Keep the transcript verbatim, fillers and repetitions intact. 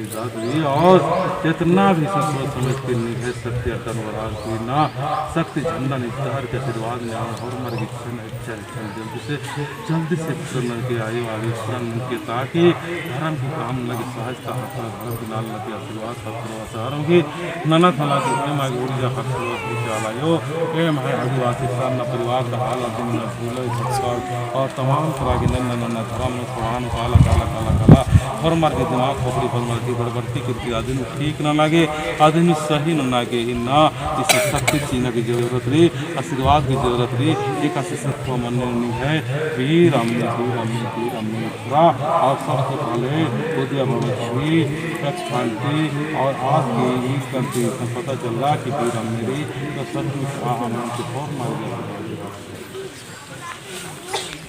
करी जात रई और जेतना भी सत्व समेत के निभे शक्ति अड्डा नू बरआ की ना शक्ति झंडा नू इजतार के आशीर्वाद नेआ होरमर गे इच्छन इच्छन जल्दी से जल्दी से पूरा ननके आयो आवेश ननके ताकि धर्म की काम लगे सहज का हकला धर्म की नाल लगे आशीर्वाद का पूरा सारंगी नना थना की एम आगे ऊर्जा का पूरा पूजा लायो। एम है आदिवासी सरना परिवार का हाल अदिन न भूले सत्कार और तमाम तरह की नन्ना नन्ना धर्म में प्रधान काला काला काला काला होरमर की दिमाग खोपड़ी होरमर की गड़बड़ती कीर्ति अदिन ठीक नना गे अदिन सही नना गे ही ना इस शक्ति चीना की जरूरत रई। आशीर्वाद की जरूरत रई। एकासे सत्व मन्ने निभे बीर अम्मी, बीर अम्मी, बीर अम्मी उतरा और सबसे पहले उदय भगत जी, रक्षांति और आज की इस तंती से पता चला कि बीर अम्मी रई, तो सचमुच आ अम्मी के बहुत मार गया।